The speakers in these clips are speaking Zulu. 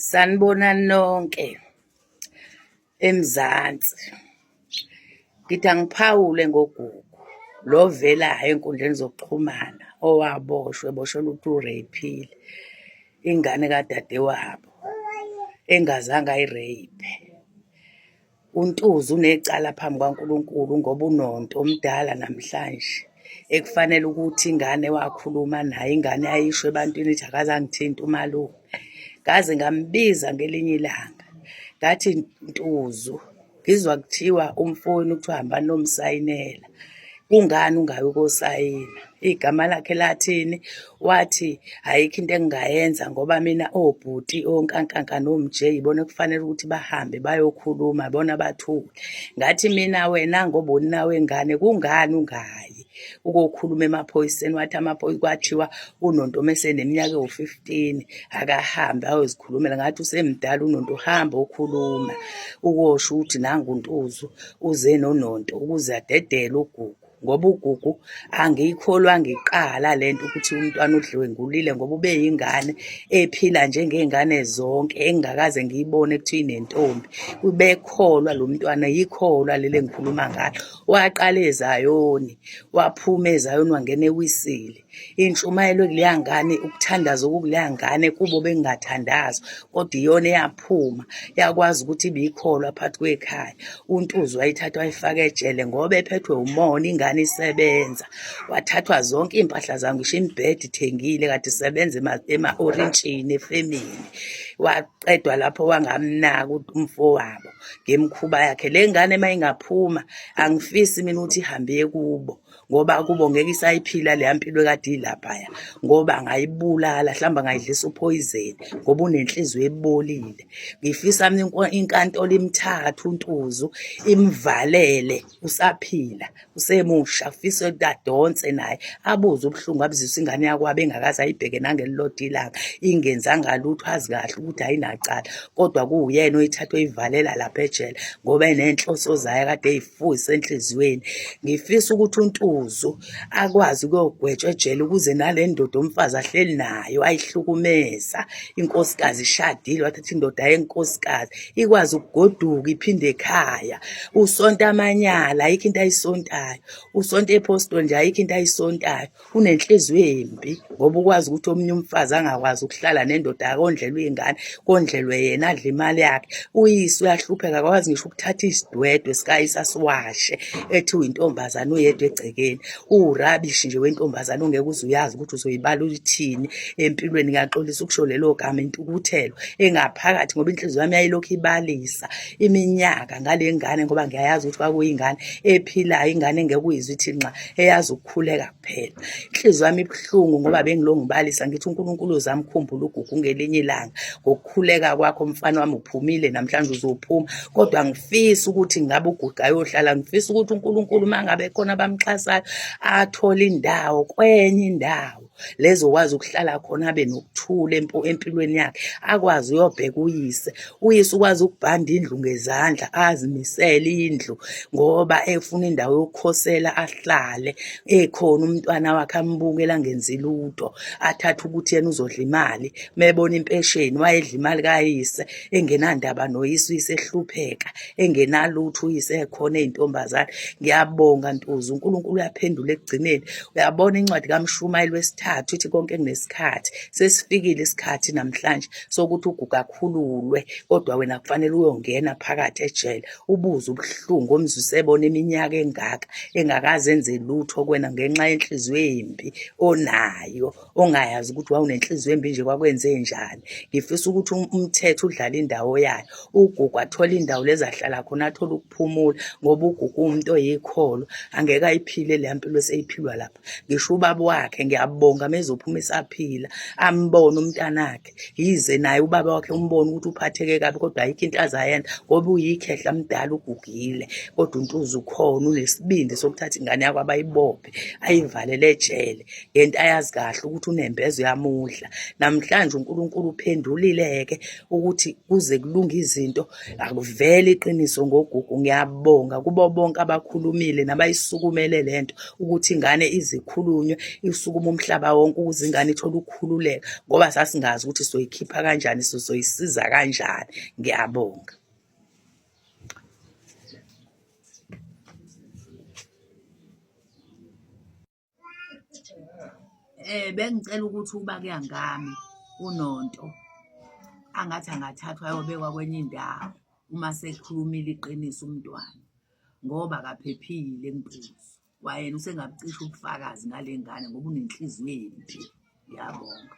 Sanibonani nonke eMzansi. Ngithi angiphawule ngoGugu lo ovelayo ey'nkundleni zokuxhumana owaboshwa eboshelwa ukuthi u-rape-ile ingane kadadewabo engazange ayi-rape-e. UNtuzu unecala phambi kukaNkulunkulu ngoba unonto omdala namhlanje ekufanele ukuthi ingane wakhuluma naye ingane yayisho ebantwini ithi akaze angithinte umalume. Ngaze ngambiza ngelinye ilanga ngathi Ntuzu ngizwa kuthiwa umfowenu kuthiwa hambani nomsayinela kungani ungayi ukosayina igama lakhe lathini wathi ayikho into engingayenza ngoba mina obhuti onkankanka nomj yibona ekufanele ukuthi bahambe bayokhuluma bona bathule ngathi mina wena ngoba unina wengane kungani ungayi ukokhuluma emaphoyiseni wathi amaphoyisa kwathiwa unonto meseneminyaka ewu-15 akahambe ayozikhulumela ngathi usemdala unonto uhamba okhuluma ukosho ukuthi nangu untuzu uze nononto ukuze adedele ugugu ngoba uGugu angiyikholwa ngiqala lento ukuthi umntwana udlwengulile ngoba ubeyingane ephila njengey'ngane zonke engingakaze ngiyibone kuthiwa inentombi. Ubekholwa lo mntwana, yikholwa leli engikhuluma ngalo. Waqala eZayoni, waphuma eZayoni wangena eWisile. Intshumayelo ekuleya ngane, ukuthandaza okukuleya ngane kubo bekungathandazwa kodwa iyona eyaphuma yakwazi ukuthi ibikholwa phakathi kwekhaya. UNtuzu wayithatha wayifaka ejele ngoba ephethwe umona ingane isebenza. Wathathwa zonke iy'mpahla zayo ngisho imibhede ithengile kade isebenza ema-orintshini efemini. Waqedwa lapho wangamnaka umfowabo ngemikhuba yakhe. Le ngane uma ingaphuma angifisi mina ukuthi ihambe iye kubo. Ngoba kubo ngeke isayiphila leya mpilo ekade ilaphaya ngoba angayibulala mhlawumbe angayidlisa uphoyizeni ngoba unenhliziyo ebolile. Ngifisa mina inkantolo imthathe uNtuzu imvalele usaphila usemusha ngifisa ukuthi adonse naye abuze ubuhlungu abuzisa ingane yakwabo engakaze ayibheke nangelilodwa ilanga ingenzanga lutho azi kahle ukuthi ayinacala kodwa kuwuyena oyithatha oyivalela lapha ejele ngoba enenhloso zayo kade eyifuyise enhliziyweni. Ngifisa ukuthi uNtuzu akwazi ukuyogwetshwa ejele ukuze nale ndoda umfazi ahleli nayo ayihlukumeza inkosikazi ishadile wathatha indoda yenkosikazi ikwazi ukugoduka iphinde ekhaya. Usonta amanyala ayikho into ayisontayo, usonta ephostoli nje ayikho into ayisontayo. Unenhliziyo embi ngoba ukwazi ukuthi omunye umfazi angakwazi ukuhlala nendoda akondlelwe iy'ngane kondlelwe yena adle imali yakhe. Uyise uyahlupheka akakwazi ngisho ukuthatha isidwedwe sikayise asiwashe ethi uyintombazane uyedwa egcekeni. Uwurabishi nje wentombazane ongeke uze uyazi ukuthi uzoyibala uyithini empilweni. Ngiyaxolisa ukusho lelo gama intukuthelo engaphakathi ngoba inhliziyo yami yayilokhu ibalisa iminyaka ngale ngane ngoba ngiyayazi ukuthi kwakuyingane ephilayo ingane engeke uyizwe ithi nxa eyazi ukukhuleka kuphela. Inhliziyo yami ibuhlungu ngoba bengilo ngibalisa ngithi uNkulunkulu uzamkhumbula uGugu ngelinye ilanga ngokukhuleka kwakho mfana wami uphumile namhlanje uzophuma kodwa ngifisa ukuthi ngabe uGugu ayohlala ngifisa ukuthi uNkulunkulu uma ngabe khona abamxhasayo athole indawo kwenye indawo lezokwazi ukuhlala khona abe nokuthula empilweni yakhe akwazi uyobheka uyise uyise ukwazi ukubhanda indlu ngezandla azimisele indlu ngoba efuna indawo yokukhosela ahlale ekhona umntwana wakhe ambukela angenzi lutho athathe ukuthi yena uzodla imali mebona impesheni wayedla imali kayise engenandaba noyise uyise ehlupheka engenalutho uyise ekhona eyintombazane ngiyabonga Ntuzu uNkulunkulu uyaphendula ekugcineni uyabona incwadi kaMshumayeli wesithathu ithi konke kunesikhathi sesifikile isikhathi namhlanje sokuthi uGugu akhululwe kodwa wena kufanele uyongena phakathi ejele ubuze ubuhlungu omzwise bona iminyaka engaka engakaze enze lutho kuwena ngenxa yenhliziyo embi onayo ongayazi ukuthi wawunenhliziyo embi nje kwakwenze njani. Ngifisa ukuthi umthetho udlale indawo yayo uGugu athole indawo lezi ahlala khona athole ukuphumula ngoba uGugu uwumuntu oyikholwa angeke ayiphile leya mpilo eseyiphilwa lapha. Ngisho ubaba wakhe ngiyabonga mezophuma esaphila ambone umntanakhe yize naye ubaba wakhe umbone ukuthi uphatheke kabi kodwa ayikho into azayenza ngoba uyikhehla mdala ugugile kodwa uNtuzu ukhona unesibindi sokuthatha ingane yakho abayibophe ayivalele ejele ngento ayazi kahle ukuthi unembeza uyamudla. Namhlanje uNkulunkulu uphendulile-ke ukuthi kuze kulunge izinto akuvele iqiniso ngoGugu. Ngiyabonga kubo bonke abakhulumile nabayisukumele le nto ukuthi ingane ize ikhulunywe isukume umhlaba. umhlaba wonke ukuze ingane ithole ukukhululeka ngoba sasingazi ukuthi sizoyikhipha kanjani, sizoyisiza kanjani. Ngiyabonga. Bengicela ukuthi ukuba kuya ngami uNonto angathi angathathwa ayobekwa kwenye indawo uma sekhulumile iqiniso umntwana ngoba akaphephile eMpuzu. Kwayena usengabucisha ubufakazi ngale ngane ngoba unenhliziyo embi. Ngiyabonga.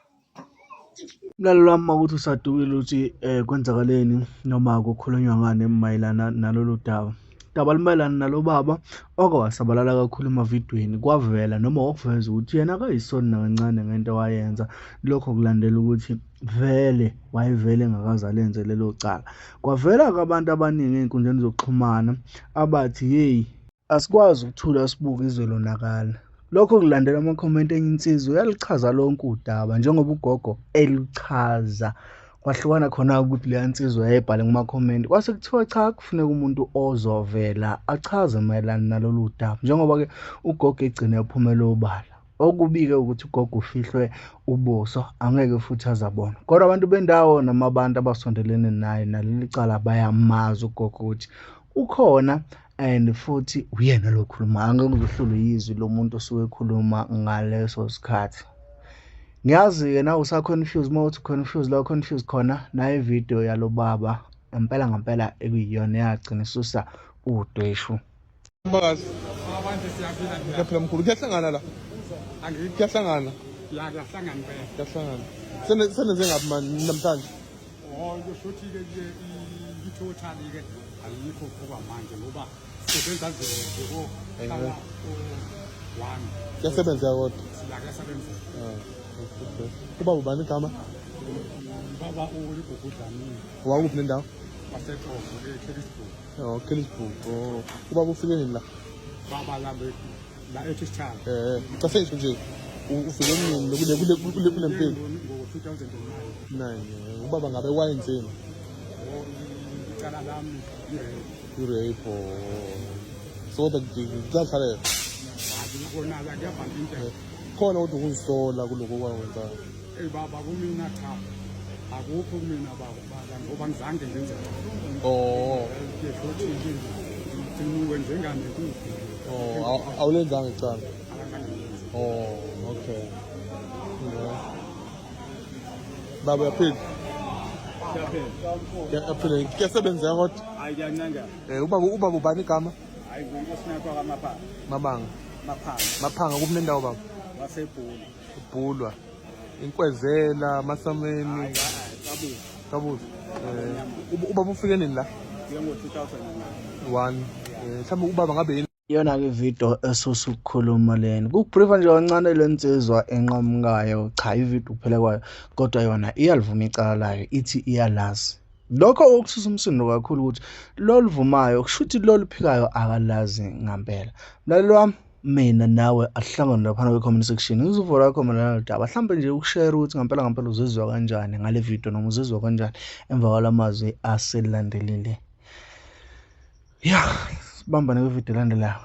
Mlaleli wami uma kuthi usadukile ukuthi um kwenzakaleni noma kukhulunywa ngani mayelana nalolu daba. Daba lumayelana nalo baba oke wasabalala kakhulu emavidweni kwavela noma wakuveza ukuthi yena akayisoni nakancane ngento awayenza. Lokho kulandela ukuthi vele wayevele engakaze alenze lelo cala. Kwavela-ke abantu abaningi ey'nkundleni zokuxhumana abathi yeyi Asikwazi ukuthula sibuke izwe lonakala. Lokho kulandela amakhomenti enye insizwa yalichaza lonke udaba njengoba ugogo eluchaza. Kwahlukana khona-ke ukuthi leya nsizwa yayibhale kumakhomenti kwase kuthiwa cha kufuneka umuntu ozovela achaze mayelana nalolu daba njengoba-ke ugogo egcine ephumela obala. Okubi-ke ukuthi ugogo ufihlwe ubuso angeke futhi aze abonwe. Kodwa abantu bendawo noma abantu abasondelene naye naleli cala bayamazi ugogo ukuthi ukhona and futhi uyena lo okhulumayo angeke uze uhlulwe yizwi lomuntu osuke ekhuluma ngaleso sikhathi. Ngiyazi-ke nawe usa-confuse uma uthi confuse la confuse khona nayo ividiyo yalo baba ngempela ngempela ekuyiyona eyagcina isusa udweshu. Mphakathi. Kuyaphila mkhulu. Kuyahlangana la. Kuyahlangana. Ya kuyahlangana impela. Kuyahlangana. Sene senenze ngapi manje namhlanje? Oh kusho ukuthi ke ke i-total ke ayikho okwamanje ngoba sisebenza nzima nje ko hlala one. Kuyasebenza kodwa. Ya kuyasebenza. Ah. Okay. Ubaba ubani igama? Baba uLigugu Dlamini. Wakuphi nendawo? Waseqoqo eKellisburg. Oh, Kellisburg. Oh. Ubaba ufike nini la? Baba la la eThishana. Eh, cha sengisho nje ufike nini kule kule kule kule mpilo? Ngo-2009. 9. Ubaba ngabe wayenzeni? Oh, icala lami i-rape. I-rape. Oh. So kodwa kuyahlalela. Hayi kona la kuyabamba into. Khona kodwa ukuzisola kuloko okwawenzayo. Eyi baba kumina cha akukho kumina baba ngoba ngizange ngenze Oh. Ngisho nje ngigciniwe njenganenkukhu. Oh, awulenzanga icala. Oh, okay. Yeah. Baba uyaphila? Siyaphila. Kuyaphila. Kuyasebenzeka kodwa. Hayi kuyancenga. Eh ubaba ubaba ubani igama? Hayi nguNkosinakho kaMaphanga. Mabanga. Maphanga. Maphanga kuphi nendawo baba? Wasebhulu. Ubhulwa. Inkwezela, Masameni. Kabuza. Kabuza. Eh ubaba ufike nini la? Ngo 2001. 1. Eh mhlawumbe ubaba ngabe yini Iyona-ke ividiyo esusa ukukhuluma lena. Kukubrifa nje kancane le nsizwa enqhamukayo, cha ividiyo ukuphela kwayo, kodwa yona iyalivuma icala layo, ithi iyalazi. Lokho okususa umsindo kakhulu ukuthi loluvumayo kusho ukuthi loluphikayo akalazi ngampela. Mlaleli wami, mina nawe asihlangane laphana kwi-comment section ngizuvula yakho mina nalolu daba mhlawumbe nje ukushare ukuthi ngampela ngampela uzizwa kanjani ngale video noma uzizwa kanjani emva kwalamazwi aselandelile ya sibambane kwividiyo elandelayo.